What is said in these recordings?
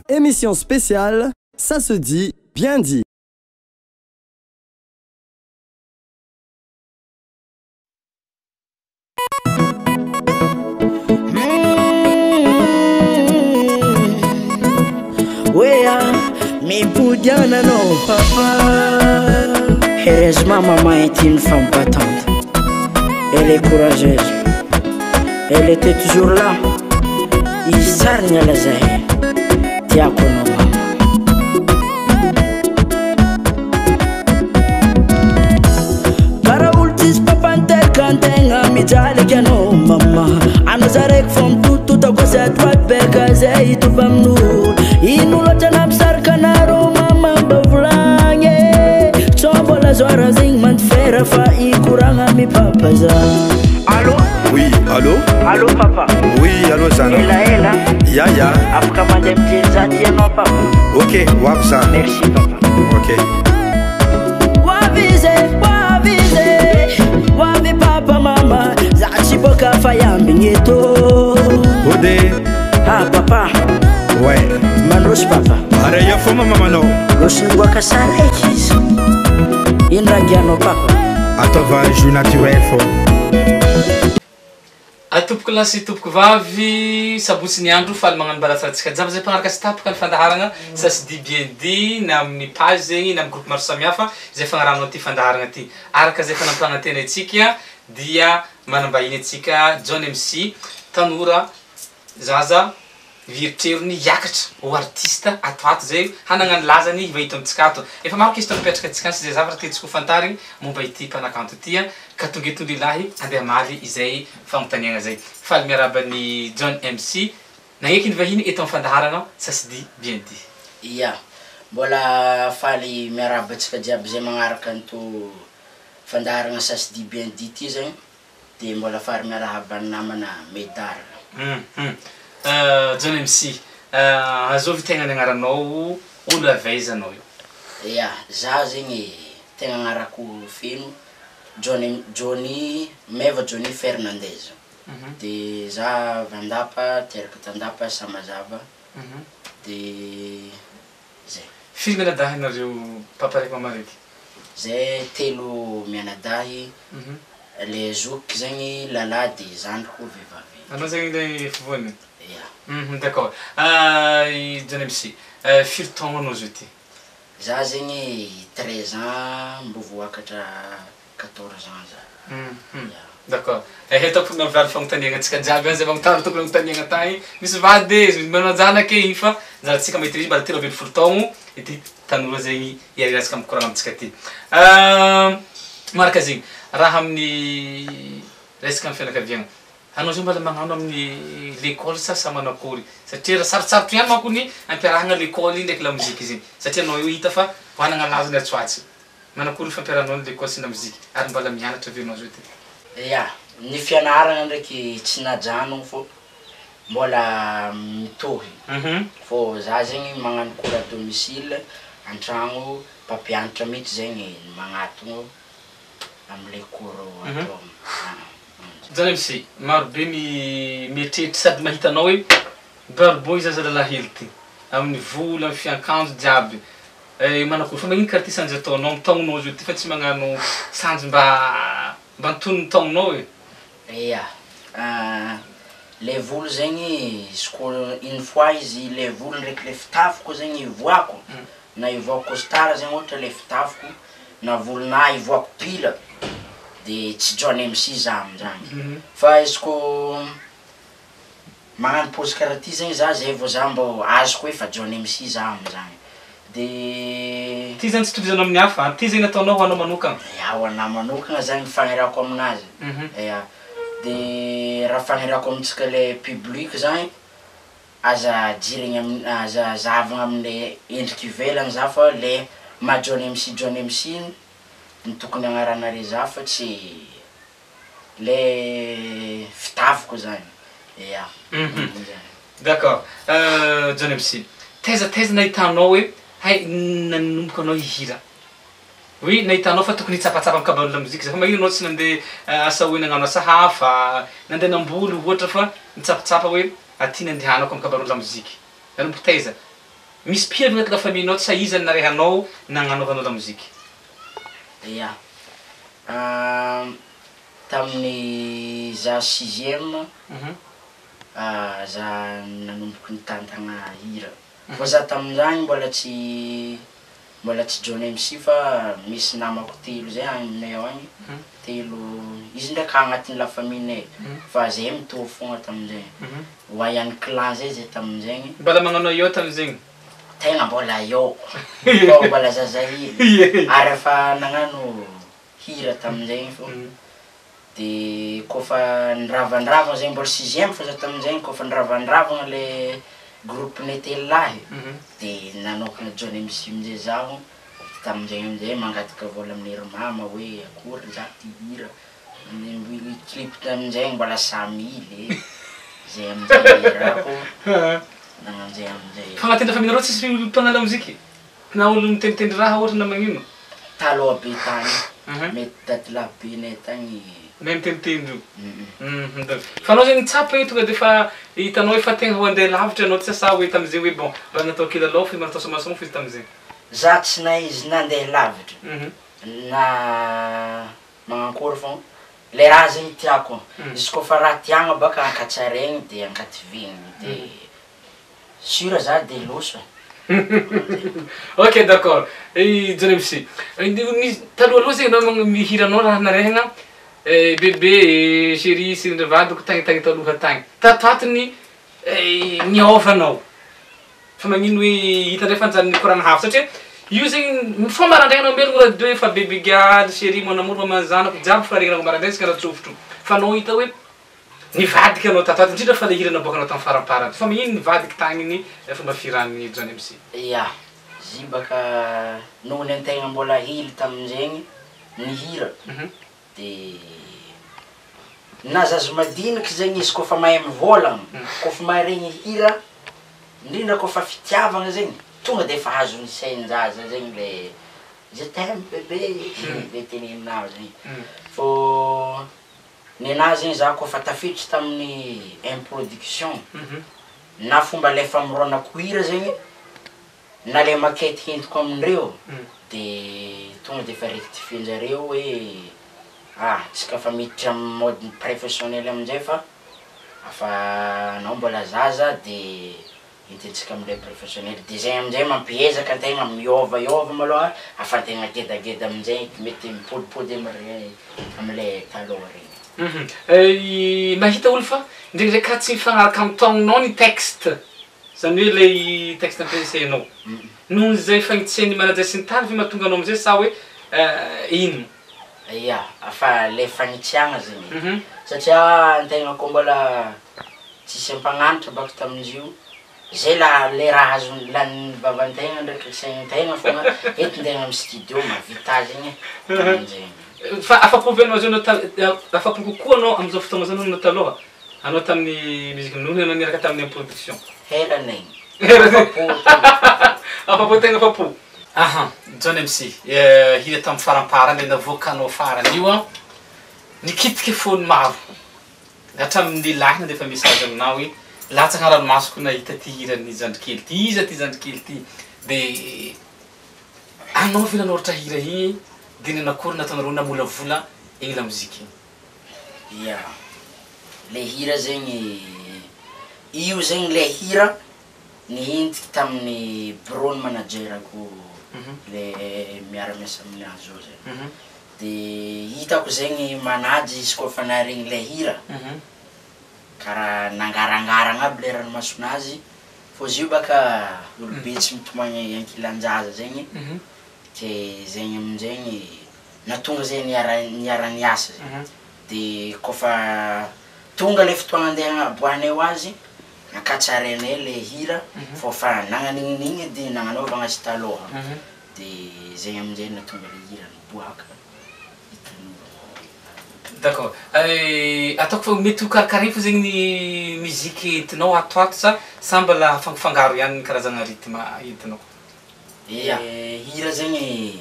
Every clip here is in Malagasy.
Émission spéciale, ça se dit, bien dit. Oea, mipody ananao papa. Heureusement maman est une femme battante. Elle est courageuse. Elle était toujours là. Izy tsara niala zahay. Tiako anao mama. Karaha olo tsisy papa niteraka antegna mijaly eky anao mama. Anao za raiky fô mitototota gauche à droite beka zay hitovy amin'olo. Ino loatra nampisaraka anareo mama mba volagny e. Tsô mbola azo arazigny mandifera fa hikoragna amy papa za. Allô? Oui, allô? Allô papa? Oui, allô zana. Ela ela. Ya ya. Afaka mandeha mijery za ty ianao papa? Ok, ho avy za. Merci papa. Ok. Ho avy izy e, ho avy izy e, ho avy papa mama, za tsy boka fa hiambigny eto. Ode. Ah papa. Ouais. Mandroso papa. Ary eo fô mamanao. Roso niboaka saraiky izy. Ino raha angianao papa? Ataova jus naturel fô. Tompoko lahy sy tompoko vavy, sabotsy ny andro, faly magnano balatsara antsika jiaby zay mpanaraka sy tapaka ny fandaharagna Ça se dit bien dit na amin'ny page zegny na amin'ny groupe maro samihafa izay fagnarahanao ty fandaharagna ty. Araka izay fanampanantena antsika dia manambahiny antsika John MC, tanora zaza viritrerony hiakatra ho artiste ato ato zay hanagna ny lazany hiva hito amintsika ato. Efa maro question mipetraka antsika sy izay zavatra tiantsika ho fantarigny momba ity mpanakanto ity ka tonga eto lehilahy andeha hamaly izay fagnontaniagna zay. Faly miarahaba an'i John MC nagneky ny vahiny eto amin'ny fandaharana Ça se dit bien dit. Ia, mbola faly miarahaba antsika jiaby zay magnaraka an'ito fandaharana Ça se dit bien dit ty zegny. Dia mbola fary miarahaba ny namana Medar. Hum John MC, azovy tegna ny agnaranao, olo avy aiza anao io? Ya, za zegny tegna agnarako feno John Johnny Meva Johnny Fernandez. De za avy Andapa, teraka t'Andapa Samazava, de zay. Firy mianadahy nareo papa raiky mama raiky? Zay telo mianadahy, le zoky zegny lalahy de zandriko vehivavy. Anao zegny le afovoany? Ya. Hum d'accord. I John MC, firy taogno anao zao ty? Za zegny 13 ans mbô voakatra 14 ans za. Hum Ya. D'accord. Ehe ataoko mivaly fagnontaniagna antsika jiaby any zay magnontany tokony agnontaniagna tagny. Misy vady e, manan-janaka e, iny fa anjarantsika mahita izy mbola 13 taogno ity tanora zegny iariantsika mikoragna amintsika ty. Maraka zegny, raha amin'ny resaka amin'ny fianakaviagna, anao zao mbola magnano amin'ny l'école sa sa manakory? Satria raha sarotsarotro ihany manko ny ampiarahagna l'école ndraiky lamoziky zegny, satria anao io hita fa managna laza ny atsoatsy. Manakory ny fampiarahanao ny l'école sy ny lamoziky ary mbola mianatra ve anao zao ty? Ya, ny fianaragna ndraiky tsy najanogno fô mbola mitohy. Fô za zegny magnano cours à domicile an-tragno, mpampianatra mihitsy zegny magnatogno am'le cours atao. John MC, maro be ny mieritreritra sady mahita anao hoe barbo izy zaza lalahy hely ty amin'ny vola, amin'ny fiakanjo jiaby. Manakory fa magnino karaha ty sanjy ataonao amin'ny taognonao zao ty fa tsy magnano sanjy mba mba antonony taognonao e? Ya, le volo zegny izy kô une fois izy le volo ndraiky le fitafiko zegny ivoako, na ivoako costard zegny ohatra le fitafiko, na volonah ivoako pila de tsy John MC za aminjany. Fa izy kô magnano pôzy karaha ty zegny za zay vao za mbô azoko hoe fa John MC za aminjany. De Ty zany tsy itovizanao amin'ny hafa, ty zegny nataonao ho anao manokana. Ya, ho anahy manokana zany fagniriako aminazy. Ya, de raha fagniriako amintsika le public zany, aza jirigny am- aza zahavagna amle endriky ivelany za fa le maha John MC John MC no tokony agnaranare za fa tsy le fitafiko zany. Ya. D'accord. John MC, taiza taiza nahitanao hoe hay nanomboka anao hihira? Hoe nahitanao fa tokony hitsapatsapa amy kabaron'ny lamoziky zay fa magnino anao tsy nandeha asa hoe nagnano asa hafa, nandeha namboly ohatra fa nitsapatsapa hoe aty nandehanako amy kabaron'ny lamoziky. Nanomboky taiza? Misy mpihira ve agnaty la famille-nao sa iza no narehanao nagnanaovanao lamoziky? Ya, tamin'ny za sixième za nanomboky nitantagna hira, fa za tamin'izany mbola tsy mbola tsy John MC fa misy namako telo zay agny aminay ao agny, telo, izy ndraiky agnatin'ny la famille-nay fa zahay mitovy fogna tamin'izay, Wayan clan zay zay tamin'izegny. Mbola magnano io tamin'izegny? Tegna mbola eo, fô mbola zazahely, ary efa nagnano hira tamin'izegny fô, de kôfa niravandravana zegny mbola sixième fô zah tamin'izegny kôfa niravandravana le groupe-nay telo lahy de nanôkana John MC amizay zaho, taminjegny amizay mangataka vôla amin'ny ry mama hoe akory zah te hihira, clip taminjegny mbola 100 mille e, zay amizay nihirako nagnano zay amizay. Fa agnatin'ny la famille-nareo tsisy olo mpagnano lamoziky? Na olo mitenitendry raha ohatra na magnino? Taloha be tagny, mety dadilahy-benay tagny. Mahay mitenitendry io? Fa anao zegny nitsapa igny tonga de fa hitanao hoe fa tegna ho andeha lavitra anao tsy sa hoe tamizay hoe bon mba natao kilalao fa mba natao somasoma fo izy tamizay? Za tsy nahay izy nandeha lavitra na magnankory fô le raha zegny tiako, izy kôfa raha tiagna baka ankatsaraigny de ankativigny de sûr za de loso e. Ok, d'accord. I John MC, talohaloha zegny anao mihiranao raha narehana bebe chéri sy ny vadiko tagny tagny taloha tagny tatoatony niôva anao fa magnino hoe hita ndray fa njany nikoragna hafa satria io zegny mifoha maraindraigny anao melogno radio efa bebe gialy, chéri, mon amour, maman, zanako jiaby fa regninao maraindraigny isaka natsofotro fa anao hita hoe nivadiky anao tatoato, indrindra fa le hira naboakanao tamin'ny faramparany. Fa magnino nivadiky tagny ny fomba fihiran'ny John MC? Ya, zy baka noho ny antegna mbola hely taminjegny nihira de na zaza madiniky zegny izy kôfa mahay mivôlagna, kôfa maharegny hira, indrindra kôfa fitiavagna zegny, tonga de efa azon'ny sain-jaza zegny le "je t'aime bébé" le teneninao zegny. Fô nenahy zegny za kôfa tafiditry tamin'ny improduction na fomba le famoronako hira zegny na le maquette entiko amindreo de tonga de efa rectifier-njareo hoe ah, tsika fa miditra amy mode professionnel amizay fa afa anao mbola zaza de entintsika amle professionnel, de zay amizay mampiezaka antegna miôvaôva malôha afa antegna gedageda amizay mety mipodipody amre amle taloha regny. Mahita olo fa ndraikindraiky karaha tsy mifagnaraka amy taognonao ny texte, zany hoe le texte ampiasainao noho zay fagnitseny manaja sy ny tany ve mahatonga anao amizay sa hoe ino? Ya, afa le fagnitsiagna zegny satria antegna koa mbola tsisy ampagnanatra baka tamin'izy io, zay la le raha azony lanin'ny vavantegna ndraiky saignin-tegna fogna entin-tegna amy studio mahavita azy igny tamin'izegny. Fa afapo ve anao zao anao afapo kokoa anao amizao fotoagna zao noho anao taloha anao tamin'ny musique noho anao niaraka tamin'ny production? Heranegny. Afapo tegna afapo. Aha, John MC, hira tamin'ny faramparany le navoakanao farany io a, nikitiky fony maro hatramin'ny lehilahy nandefa message aminao hoe latsaka ranomasoko nahita ty hiran'ny zandrikely ty, iza ty zandrikely ty? De anao ve nanoratra hira igny de nanakory nataonareo namolavola igny lamoziky igny? Ya, le hira zegny io zegny le hira nihintiky tamin'ny bureau ny managerako le miara-miasa aminazy zao zay, de hitako zegny manajy izy kôfa naharegny le hira karaha nangarangarana aby le ranomasonazy fô izy io baka olobe tsy mitomagny ankilan-jaza zegny ke zegny aminjegny nahatonga zay niara niasa zegny, de kôfa tonga le fotoagna andeha agnaboahanay ho azy, nakatsarainay le hira fô fa nagnan'ignin'igny edy nagnanaovagna azy taloha, de zegny aminjay nahatonga le hira niboaka hitan'olo. D'accord. Ataoko fa mety ho karakaraigny fo zegny ny musique entinao ato ato sa mbola afangafangaro ihany ny karazagna rythme entinao? Ya, hira zegny.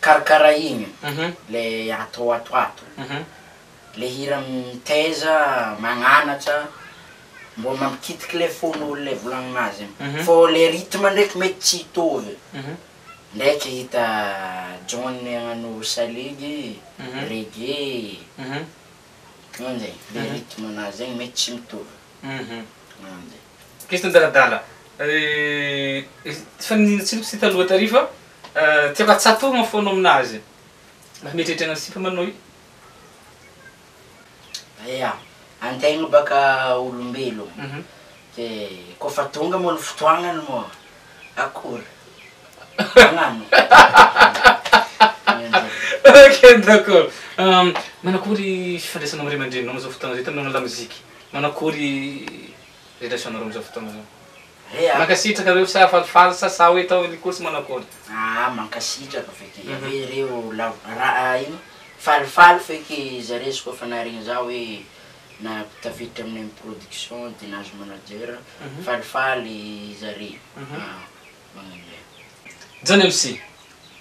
Karakaraha igny le atao atoato. Le hira mitaiza, magnanatra, mbô mampikitiky le fon'olo le volagninazy igny. Fô le rythme ndraiky mety tsy hitovy. Ndraiky hita John hagnano salegy, reggae, magnano zay, le rythme-nazy zegny mety tsy mitovy. Magnano zay. Question daladala. Fa tsy tsy taloha tary fa tiako atsatogna fônao aminazy. Mba mieritreritra hagnano sipa ma anao io? Ya, antegna baka olombelogno. Ke kôfa tonga moa ny fotoagnany moa, akory? Magnano. Magnano zay. Ok, d'accord. Manakory fifandraisanao amy ray aman-dreninao amizao fotoagna zao hitanao lamoziky? Manakory relation-nareo amizao fotoagna zao? Ya. Mankasitraka reo sa falifaly sa sa hoe atao ny course manakory? Ah, mankasitraka feky. Ave reo lav- raha ino falifaly feky zare izy koa fa naharegny zaho hoe na tafiditra amin'ny production de nahazo manager, falifaly zare. Ah, magnano zay. John MC,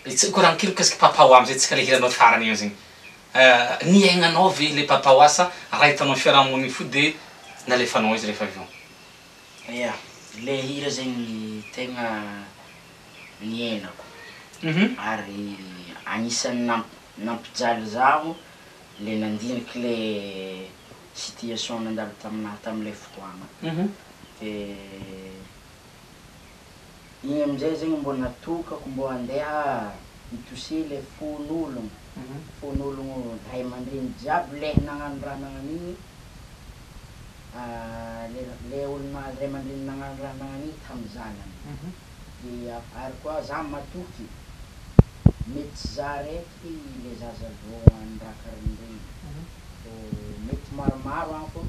tsy koragno kely mikasiky Papawa amizay tsika le hiranao farany io zegny. Niaignanao ve le Papawa sa raha hitanao amy fiarahamonigny fo de nalefanao izy rehefa avy eo? Ya, le hira zegny tegna niainako. Ary agnisan'ny nampijaly zaho le nandiniky le situation nandalo taminahy tamile fotoagna. De igny amizay zegny mbô natokako mbô andeha hitoucher le fon'ologno, fon'ologno ray aman-dreny jiaby le nagnano raha nagnano igny, le olo ray aman-dreny nagnano raha nagnano igny tamy zanany. De ary koa za matoky mety tsy za raiky le zaza voan'ny raha karahan'iregny, fô mety maromaro agny fô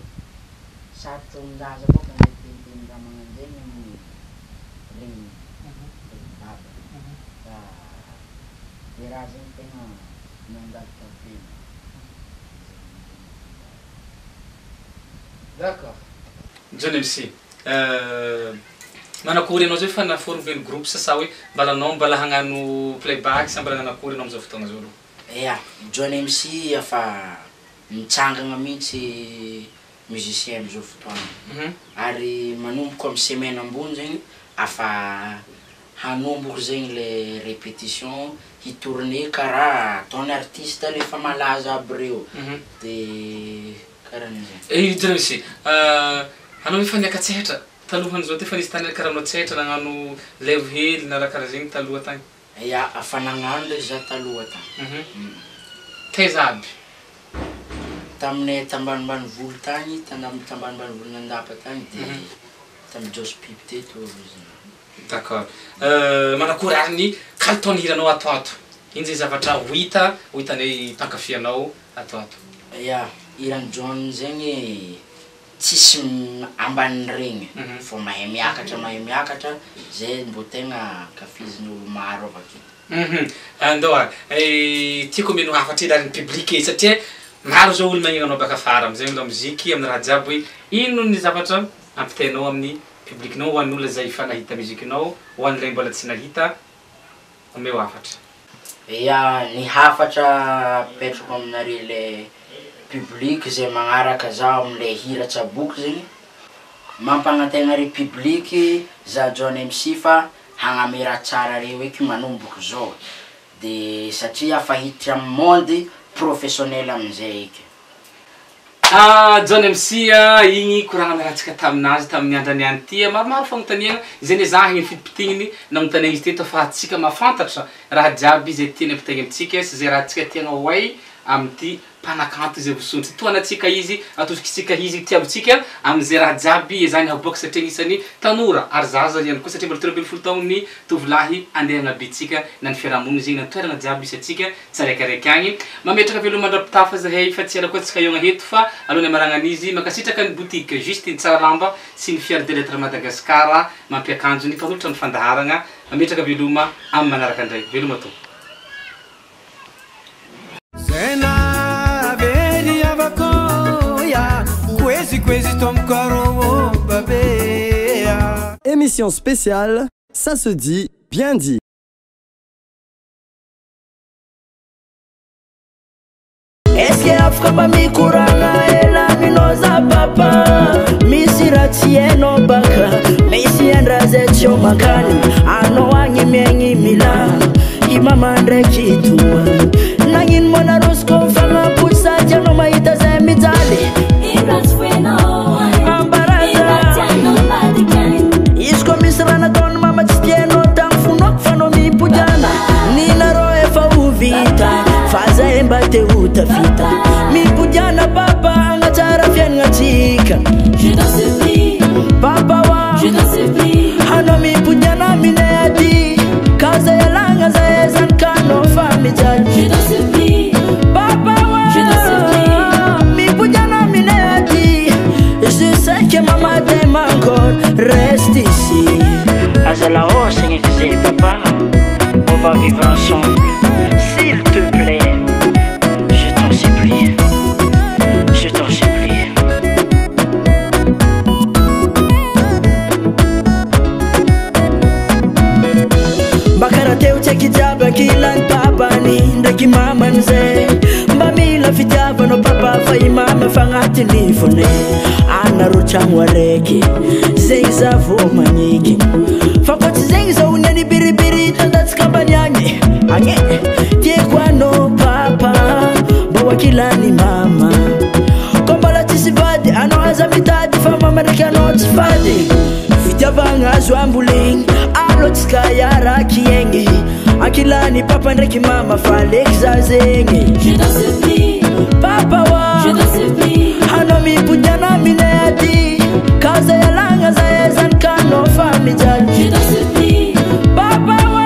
sarotro amin-jaza koa ka andeha hiteniteny raha magnano zegny amin'ny reniny ndraiky babany. Fa le raha zegny tegna nandalo tampena. D'accord. John MC, manakory anao zay fa naforogno ny groupe sa sa hoe mbala anao mbala hagnano playback sa mbala nanakory anao amizao fotoagna zao aloha? Ya, John MC efa mitsangana mihitsy musicien amizao fotoagna. Ary manomboko amy semaine ambony zegny afa hanomboko zegny le répétition hitourner karaha ataon'ny artiste le efa malaza aby reo. De karahan'izay. John MC, anao efa niaka-tsehatra talohan'izao ty fa nisy tany karaha anao tsehatra nagnano laivo hely na raha karaha zegny taloha tagny? Ya, afa nagnano ndraiky za taloha tagny. Taiza aby? Taminay tambanimbany volo tagny, tambanimbany volon'Andapa tagny de tamy Jos Pip teto izy. D'accord. Manakory ary ny kalitaon'ny hiranao ato ato? Ino zay zavatra ho hita, ho hitanay mpankafy anao ato ato? Ya, hiran'i John zegny tsisy ambaniny regny fô mahay miakatra, mahay miakatra zay mbô tegna ankafizin'olo maro avake. Andao ary, tiako omena hafatra hely ary ny public e, satria maro zao olo magnino anao baka afara amizay lamoziky amin'ny raha jiaby hoe ino ny zavatra ampitainao amin'ny public-nao ho an'olo zay efa nahita musique-nao, ho an'ilay mbola tsy nahita, omeo hafatra. Ya, ny hafatra apetrako aminareo le public zay magnaraka zaho amle hira tsaboky zegny, mampanantegna re public za John MC fa hagname raha tsara reo eky manomboky zao, de satria afa hiditra amy monde professionnel amizay eky. John MC, igny koragna niarahantsika taminazy tamin'ny andra niany ty, maromaro fagnontaniana izay nezahiny fitipitininy nagnontaniana izy teto fa atsika mahafantatra raha jiaby izay tiany ampitaigny amitsika sy zay raha tsika tiana ho hay amity mpanakanto izay vosontry tohanatsika izy atosikintsika izy tiavitsika amizay raha jiaby ezahiny aboaka satria agnisan'ny tanora ary zaza ihany koa satria mbola 13 taogno ny tovolahy andeha agnabitsika na ny fiarahamonina zegny na toerana jiaby misy atsika tsiraikiraiky agny. Mametraka veloma mandra-pitafa zahay fa tsy ela koa tsika iogna eto fa alohan'ny amaragnan'izy mankasitraka ny boutique Justine Tsaralamba sy ny Fier de Lettre Madagascar mampiakanjo ny mpanolotra ny fandaharagna. Mametraka veloma amin'ny manaraka indray. Veloma tompo. Zena veri avakoya kwezi kwezi tomkaro babea. Émission spéciale, ça se dit bien dit. Afaka mba mikoragna ela aminao za papa. Misy raha tsy hainao baka, misy andra zay tsy ao makany. Anao agny miaigny mila i mama ndraiky tomany. Nagnino moa narosiko mifagnampody sady anao mahita zay mijaly. Ambaraza izy koa misy raha nataony mama tsy tianao tamy fonoko fa anao mipodiana. Ninareo efa ho vita fa zay mba te ho tafita. Mipodiana papa agnatsara fiaignatsika. Papa wa anao mipodiana aminay aty. Ka zay alagna zay zanakanao fa mijaly. Papa wa mipodiana aminay aty. Je sais que maman t'aime encore, reste ici. Azala oh zay papa, on va vivre ensemble. S'il te plaît, je t'en supplie, je t'en supplie. Mba karaha teo tsy haiky jiaby ankilany papany ndraiky mamany zay. Mba mila fitiavanao papa fa i mama fa agnatiny fone. Anareo tragno araiky zegny za vao magneky. Fa koa tsy zegny zao niany biribiry tandatsika ambany agny. Agny tiako anao papa mba ho ankilany mama. Koa mbola tsisy vady anao aza mitady fa mama ndraiky anao tsy fady. Fitiavagna azo ambolegny alô tsika hiaraky aigny. Ankilany papa ndraiky mama fa aleky za zegny. Papa wa anao mipodiana aminay aty. Ka zay alagna zay zanakanao fa mijaly. Papa wa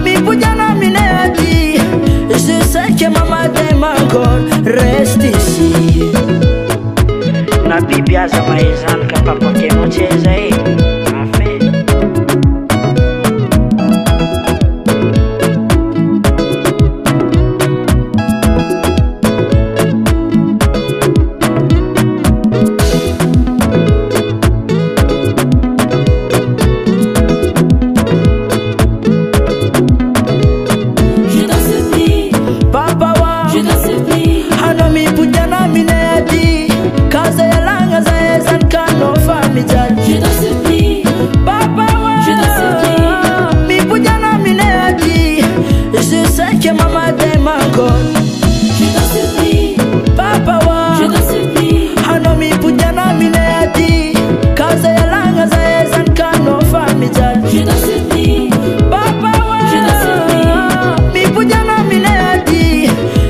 mipodiana aminay aty. Je sais que maman t'aime encore, reste ici. Na biby aza mahay zanaka papa kenao tsy aiza e. Afe. Papa wa anao mipodiana aminay aty. Ka zay alagna zay zanakanao fa mijaly. Papa wa mipodiana aminay aty. Je sais que maman t'aime encore. Papa wa anao mipodiana aminay aty. Ka zay alagna zay zanakanao fa mijaly. Papa wa mipodiana aminay aty.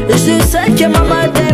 Je sais que maman t'aime.